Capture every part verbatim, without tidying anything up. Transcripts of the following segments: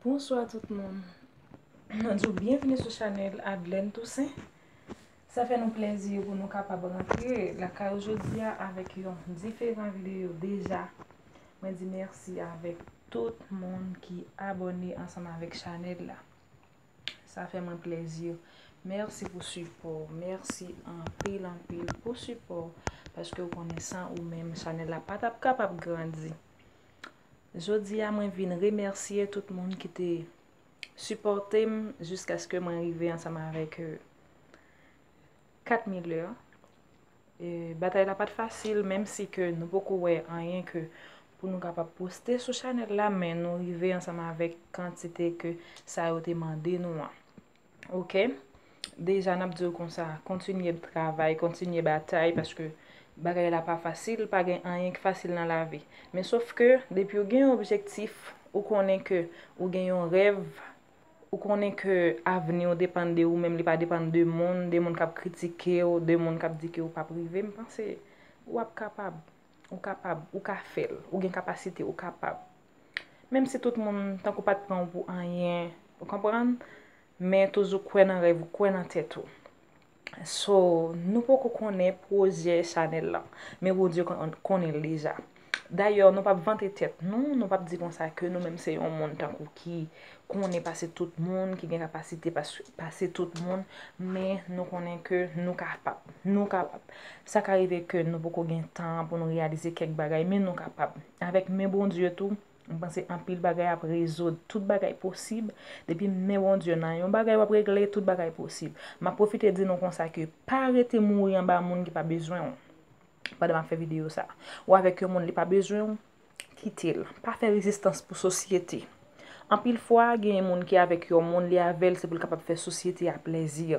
Bonswa tout moun. Nou di w byenvini sou chanèl Adlène Toussaint. Sa fè nou plèzi pou nou kapab rantre lakay ou jodi a avèk yon diferan videyo deja. Mwen di mèsi avèk tout moun ki abòne ansanm avèk chanèl la. Sa fè mwen plèzi. Mèsi pou sipò. Mèsi anpil, anpil pou sipò. Paske w konnen san ou menm, chanèl la pa t ap kapab grandi. Jodi a, mwen vin remèsye tout moun ki te sipòte m jiskaske mwen rive ansanm avèk, euh, kat mil lè. E, batay la pa t fasil, menm si ke nou poko wè anyen ke pou nou kapab poste sou chanèl la, men nou rive ansanm avèk kantite ke sa yo te mande nou an. Oke? Deja, n ap di w konsa, kontinye travay, kontinye batay, paske bagay la pa fasil, pa gen anyen ki fasil nan lavi. Men sof ke, depi w gen yon objektif, ou konnen ke ou gen yon rèv, ou konnen ke avni w depann de ou menm, li pa depann de moun, de moun k ap kritike w, de moun k ap di ke w p ap rive, m panse ou ap kapab, ou kapab, ou ka fè l, ou gen kapasite, ou kapab. Menm si tout moun tankou pa t pran w pou anyen, ou konprann? Men toujou kwè nan rèv ou, kwè nan tèt ou. So, nou poko konnen pwojè chanèl lan, men Bondye kon-, konnen l deja. Dayè, nou p ap vante tèt nou, nou p ap di konsa ke nou menm se yon moun tankou ki konnen pase tout moun, ki gen kapasite pas-, pase tout moun, men nou konnen ke nou kapab, nou kapab. Sa ka rive ke nou poko gen tan pou nou reyalize kèk bagay, men nou kapab. Avèk men Bondye tou, m panse anpil bagay ap rezoud, tout bagay posib. Depi men Bondye nan yon bagay w ap regle, tout bagay posib. M ap pwofite di nou konsa ke pa rete mouri anba moun ki pa bezwen w. Pandan m ap fè videyo sa. Ou avèk yon moun li pa bezwen w, kite l. Pa fè rezistans pou sosyete. Anpil fwa, genyen moun ki avèk yon moun, li avè l, se pou l kapab fè sosyete a plèzi,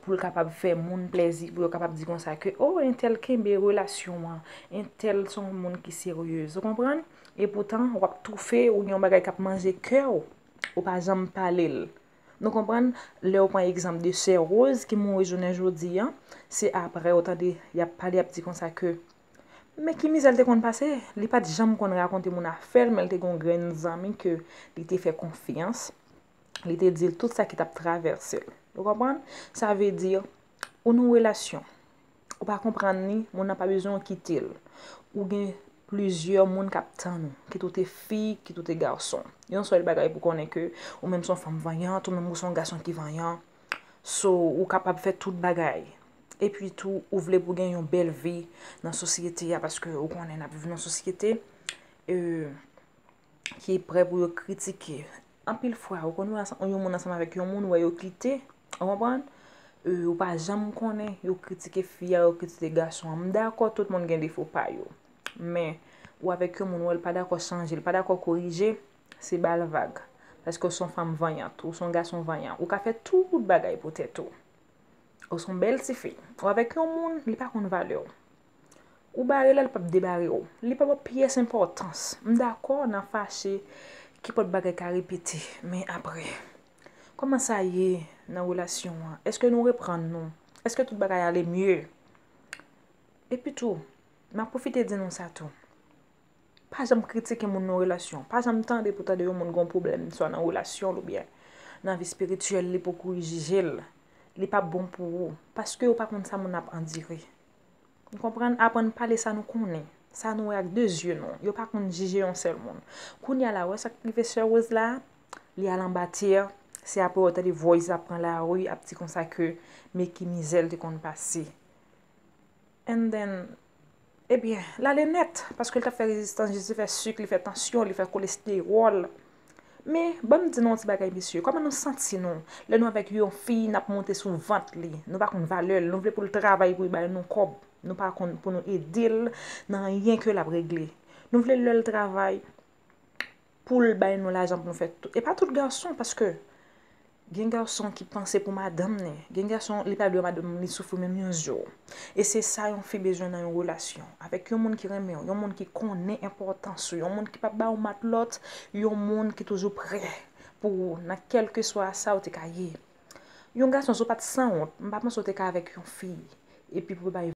pou l kapab fè moun plèzi, pou yo kapab di konsa ke, o, entèl kenbe relasyon an, entèl se yon moun ki seryez. Ou konprann? Epoutan, w ap toufe, ou gen yon bagay k ap manje kè w, ou pa janm pale l. Nou konprann? Lè w pran egzanp de sè Rose ki mouri jounen jodi a, se apre w tande y ap pale, y ap di konsa ke, men ki mizè l te konn pase, li pa t janm konn rakonte moun afè l, men l te gen yon grenn zanmi ke li te fè konfyans, li te di l tout sa ki t ap travèse l. Ou konprann? Sa vle di, ou nan relasyon, ou pa konprann li, moun nan pa bezwen w kite l. Ou gen plizyè moun k ap tann ou, kit ou te fi, kit ou te gason. Yon sèl bagay pou konnen ke ou menm se yon fanm vanyant, ou menm ou se yon gason ki vanyan. So, ou kapab fè tout bagay. Epi tou, ou vle pou gen yon bèl vi nan sosyete a, paske ou konnen n ap viv nan sosyete, euh, ki prè pou yo kritike. Anpil fwa, ou konn wè ansanm, yon moun ansanm avèk yon moun, ou wè yo kite, ou konprann? Euh, ou pa janm konnen, yo kritike fi a, yo kritike gason an. M dakò, tout moun gen defo pa yo. Men, ou avèk yon moun, ou wè l pa dakò chanje, l pa dakò korije, se ba l vag. Paske w se yon fanm vanyant, ou se yon gason vanyan. Ou ka fè tout bagay pou tèt ou. Ou se yon bèl tifi. Ou avèk yon moun, li pa konn valè w. Ou bare l, l p ap debare w. Li pa ba w pyès enpòtans. M dakò, nan fache, kenpòt bagay ka repete. Men apre, kòman sa ye nan relasyon an? Èske nou reprann nou? Èske tout bagay ale mye? Epi tou, m ap pwofite di nou sa tou. Pa janm kritike moun nan relasyon. Pa janm tande pou tande yon moun gen yon pwoblèm, swa nan relasyon l oubyen nan vi espirityèl li, pou kouri jije l. Li p ap bon pou ou. Paske ou pa konn sa moun nan ap andire. Ou konprann? Aprann pale sa nou konnen. Sa nou wè ak de zye nou. Yo pa konn jije yon sèl moun. Kounye a la, wè sa k rive sè Rose la? Li al anba tè, se apre w tande voice la pran lari, ap di konsa ke men ki mizè l te konn pase. And then, ebyen, l ale nèt, paske l t ap fè rezistans, jis li fè sik, li fè tansyon, li fè kolestewòl. Men, ban m di nou yon ti bagay, mesye, kòman nou santi nou lè nou avèk yon fi, n ap monte sou vant li, nou pa konn valè l, nou vle pou l travay pou l bay nou kòb, nou pa konn pou nou ede l nan anyen ke l ap regle. Nou vle lè l travay, pou l bay nou lajan pou nou fè tout. E pa tout gason, paske gen gason ki panse pou madanm li. Gen gason, li pa vle madanm li soufri menm yon jou. E se sa yon fi bezwen nan yon relasyon. Avèk yon moun ki renmen w, yon moun ki konnen enpòtans ou, yon moun ki p ap ba w matlòt, yon moun ki toujou prè pou ou nan kèlkeswa sa w te ka ye. Yon gason, si w pa t sanwont, m pa panse w te ka avèk yon fi. Epi pou bay